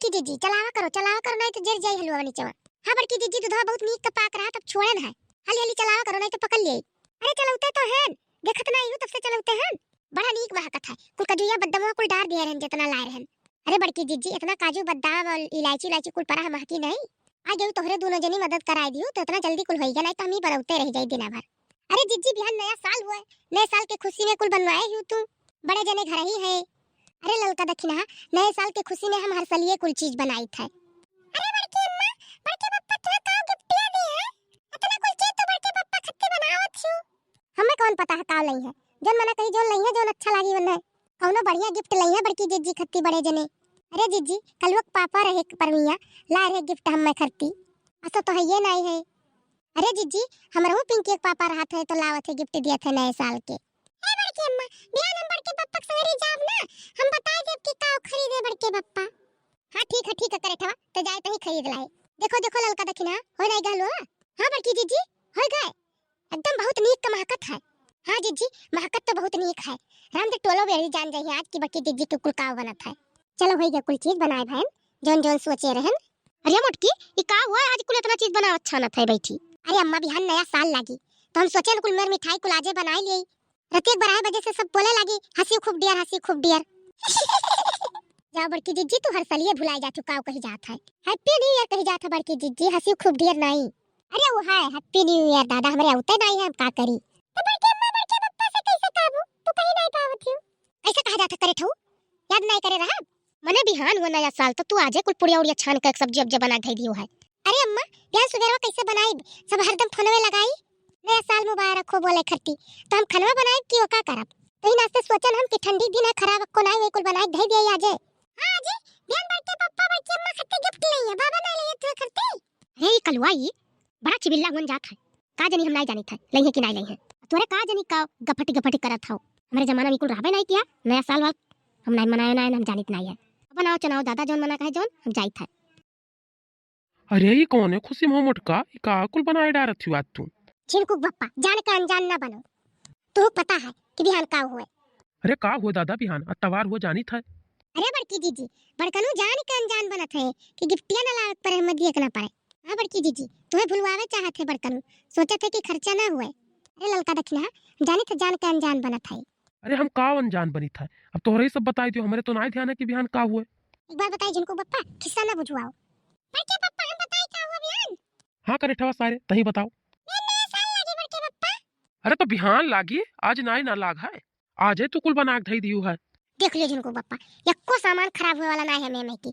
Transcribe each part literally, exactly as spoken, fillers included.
जीजी, चलावा करो, चलावा करो, नाहीं तो जर जाई हलुआ नीचवा। हाँ बड़की जीजी, दूधवा बहुत नीक का पाक रहा, तब छोड़न है। हली हली चलावा करो, नाहीं तो पकड़ लेई। अरे चलौते तो हैं, देखत नाहीं हू तब से चलौते हैं। बड़ा नीक महकत है, कुल कजुइया बदामवा कुल डार दिहे रहन जितना लाए रहन। अरे बड़की जीजी, इतना काजू बदाम और इलायची, इलायची कुल परा है, महकी नाहीं? आ गई तोहरे दूनो जनी मदद कराए दियो तो इतना जल्दी कुल होइगा, नाहीं तो हम ही बनौते रह जाई दिना भर। अरे जीजी, बिहान नया साल हुआ है, नए साल के खुशी में कुल बनवाए हू तू, बड़े जने घर ही है। अरे ललका दखिनहा, नए साल के खुशी में हम हर साल ये कुल चीज बनाइत है। अरे बड़की अम्मा, बड़के पप्पा तुहे का गिफ्टिया दिए हैं? इतना कुल चीज तो बड़के पप्पा खत्ती बनावत छू। हमें कौन पता है का लई है, जौन मना कही जौन लई है, जौन अच्छा लागी वन्ने। कौनो बढ़िया गिफ्ट लई है बड़की जीजी खत्ती बड़े जने। अरे जीजी, कलुआ के पापा रहे परमिया, लाए रहे गिफ्ट हमें खत्ती। असो तो है ये नाहीं है। अरे जीजी, हमरहू पिंकी के पापा रहत है तो लावत है, गिफ्ट दियत है नए साल के। ए बड़की अम्मा, बिहान हम बड़के पप्पा के संगरी जाब ना, हम बताई देब कि का खरीदे बड़के पप्पा। हाँ ठीक है, ठीक है करे ठवा, तो जाए तही खरीद लाए। देखो देखो ललका दखिनहा, हो नाहीं गलो? हाँ बड़की जीजी, हो गए। एकदम बहुत नीक का महकत है। हाँ जीजी, महकत तो बहुत नीक है। राम दे टोलो बेरी जान जाई आज की बड़की जीजी के कुल का बनत है। चलो होई गया कुल चीज बनाए भैन, जौन जौन सोचे रहन। अरे मोटकी, ई का हुआ आज कुल इतना चीज बनावत छानत है बैठी? अरे अम्मा बिहान नया साल लागी, तो हम सोचे न कुल मेर मिठाई कुल आजे बनाई ली। रतिया के बारह बजे से सब बोले लागी, "हंसी खूब डियर, हंसी खूब डियर।" जाओ बड़की जीजी, तू हर सलिए भुलाए जा चुकाओ कही जात है। Happy New Year कही जात है बड़की जीजी, हंसी खूब डियर नाहीं। अरे वो है Happy New Year दादा, हमरे आउते नाहीं है, हम का करी? तो बड़के अम्मा बड़के पप्पा से कैसे कहबू? तू कही नाहीं पावत हियो। कैसे कहा जात है करे ठऊ? याद नाहीं करे रहा? मने बिहान हुआ नया साल तो तू आजे कुल पुड़िया उड़िया छान के सब्जी उब्जी बना के धई दियो है। अरे अम्मा, बिहान सुबेरवा कैसे बनाई? सब हरदम फोनवे लगाई। नया साल मुबारक हो बोले खरती। तो हम खनवा बनाई कि ओका करब? तो ही नास्ते सोचन हम कि ठंडी दिन है, खराब को नाहीं, वे कुल बनाई के धई दिया आजे। हाँ आजे, बिहान बड़के पप्पा बड़के अम्मा खत्ती गिफ्ट लई है, बाबा नाहीं लई है तुहे खरती। अरे ई कलुआ ई बड़ा चिबिल्ला हुन जात है। का जनी हम नाहीं जानित है, लई है कि नाहीं लई है। तोरे का जनी का गफटी गफटी करत हौ। हमरे जमाना में कुल रहबे नाहीं किया, नया साल वाल हम नाहीं मनाए, नाहीं हम जानित नाहीं है। अब बनाओ चनाओ दादा जौन मना कहे जौन हम जाइत है। अरे ई कौन है खुशी में मोटका, ई का कुल बनाए डारत हियो आज तू? झिनकुक बप्पा, जान के अनजान ना बनो। तू पता है कि बिहान का हुए? अरे का हुए दादा बिहान, अतवार हुए जानित है। अरे बड़की जीजी, बड़कनू जान के अनजान बनत है कि गिफ्टिया ना लावे के पड़े, हम दिए के ना पड़े। हाँ बड़की जीजी, तुहे भुलवावे चाहत है बड़कनू, सोचत है कि खर्चा ना हुए। अरे ललका दखिनहा, जानित है जान के अनजान बनत है। अरे हम का अनजान बनित है, अब तोहरे ही सब बताई दियो, हमरे तो नाहीं ध्यान है कि बिहान का हुए। एक बार बताई झिनकू बप्पा, खिस्सा ना बुझवाओ। बड़के पप्पा हम बताई का हुआ बिहान? हाँ करे ठवा सारे, तही बताओ। बिहान नया साल लागी बड़के पप्पा। अरे तो बिहान लागी, आज नाहीं ना लाग है, आजे तू कुल बना के धई दियो है। देख लियो झिनकू बप्पा, यक्को सामान खराब हुए वाला नाहीं है मैं, मैं की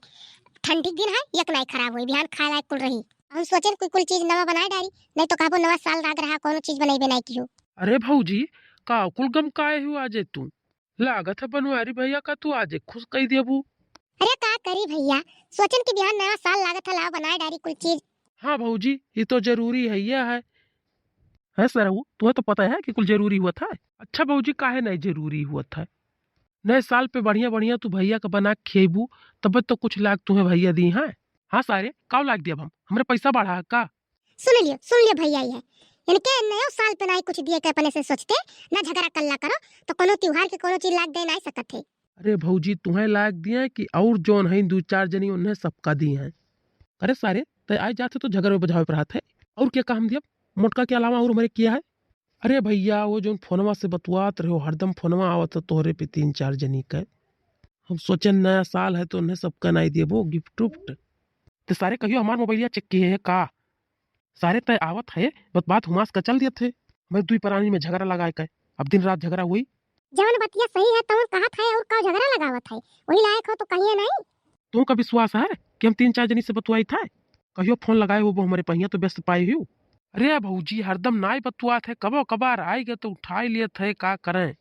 ठंडी के दिन है, एक नाहीं खराब हुई, बिहान खाए लायक कुल रही। हम सोचेन कोई कुल चीज नवा बनाए डारी, नाहीं तो कहबो नवा साल लाग रहा, कौनो चीज बनइबे नाहीं कियो। अरे भौजी, का कुल गमकाए हुआ आजे तू? लागत है बनवारी भैया का तू आजे खुश कई देबू। अरे का करी भैया, सोचेन कि बिहान नया साल लागत है, लाओ बनाए डारी कुल चीज। हाँ भौजी, ई तो जरूरी है, यह है। है सरऊ, तुहे तो पता है कि कुल जरूरी हुआ था। अच्छा भौजी, काहे नाहीं जरूरी हुआ था? नए साल पे बढ़िया बढ़िया तू भैया का बना के खियबू, तब तो कुछ लाग तुहे भैया दी हैं। हाँ सारे, काव लाग दिया हम? हमरे पैसा बढ़ा है का? सुन लियो, सुन लियो भैया, ये इनके नयो साल पे नाहीं कुछ दिए के अपने से सोचते, ना झगड़ा कल्ला करो, तो कोनो त्योहार के कोनो चीज लाग दे नाहीं सकत है। अरे भौजी, तुहे लाग दिए कि और जौन है दू चार जनी उन्हें सबका दिए हैं। अरे सारे, तय आए जात है तो झगड़े बजावे पर हाथ है, और क्या काम दिया? मोटका के अलावा और हमरे किया है? अरे भैया, वो जौन फोनवा से बतुआत रहे हो, हरदम फोनवा आवत है तोहरे पे तीन चार जनी के। हम सोचे नया साल है तो उन्हें सबका नाहीं देबो गिफ्ट उफ्ट। ते सारे कहियो हमार मोबाइलिया चेक किए है का? सारे तय आवत है, बत बात हुमास का चल दियत है। मैं दुई परानी में झगड़ा लगाए के, अब दिन रात झगड़ा हुई। जवन बतिया सही है तवन कहत है और का झगड़ा लगावत है? वही लायक हो तो कहिए नाहीं। तुमका विश्वास है कि हम तीन चार जनी से बतुआई था? कहियो फोन लगाए हो वो हमरे पहिया तो व्यस्त पाए हो। अरे भौजी, हरदम नाई बतुआत है, कबो कबार आई गए तो उठाई लियत है, का करें?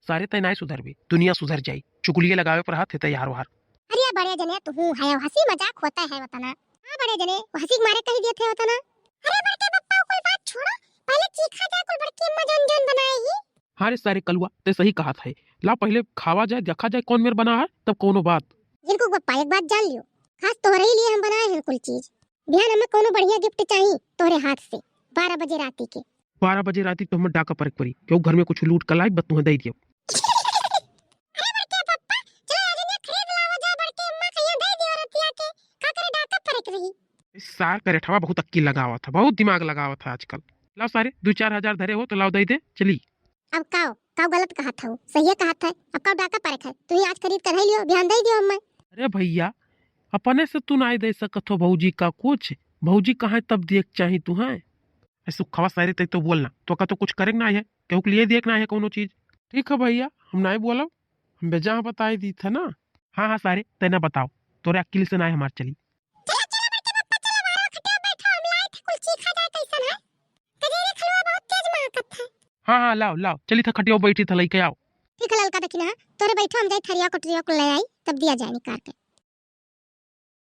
सारे तय नाई सुधरबे, दुनिया सुधर जाई। चुगलिए लगावे पर हाथ है तैयार वार। अरे बड़े जने तू हूँ है, हंसी मजाक होता है वतना। हाँ बड़े जने, वो हंसी के मारे कही दिए थे वतना। अरे बड़के पप्पा कुल बात छोड़ो, पहले चीखा जाए कुल बड़की अम्मा जौन जौन बनाए ही। हाँ रे सारे कलुआ, ते सही कहत है। ला पहले खावा जाए, देखा जाए कौन मेर बना है, तब कौनो बात। झिनकू बप्पा एक बात जान लियो, खास तोहरे ही लिए हम बनाए हैं कुल चीज। बिहान हमें कौनो बढ़िया गिफ्ट चाहिए तोहरे हाथ से, बारह बजे राती के। बारह बजे राती तो हमें डाका परेक परी, क्यों घर में कुछ लूट कर लाई, बस तुम्हें दे दियो। अरे बड़के पप्पा, चलो आज इन्हें खरीद लावा जाए, बड़के अम्मा कहियो दे दियो रतिया के। सार करेठवा बहुत अक्की लगावत है, बहुत दिमाग लगावत है आजकल। लाओ सारे, दो चार हजार धरे हो तो लाओ, दे दे, चली। अब काओ, काओ गलत कहत हऊ, सहिए कहत है। अब काओ डाका परेक है, तू ही आज खरीद कर है लियो, बिहान दे दियो हमें। अरे भैया, अपने से तू नाई दे सकत हो भौजी का कुछ? भौजी कहाँ तब दिए के चाही तू है? ए सुखवा सारे, तै तो बोलना, तो का तो कुछ करे के ना है, केहू के लिए दिए के ना है कोनो चीज। ठीक है भैया, हम नाई बोलब, हम बेजा बताई दी था ना। हाँ हाँ सारे, तै ना बताओ, तोरे अक्किल से ना हमार चली। चलो, चलो बेटे, पप्पा, चलो, बाहर खटिया बैठो, हम लाए थे कुल चीखा जाए कैसन है। कजरी खलवा बहुत तेज महकत है। हाँ हाँ, लाओ लाओ, चली था खटिया बैठी था, लेके आओ। ठीक है ललका, देखी ना, तोरे बैठो, हम जाई थरिया कटोरिया को ले आई, तब दिया जाए निकाल के।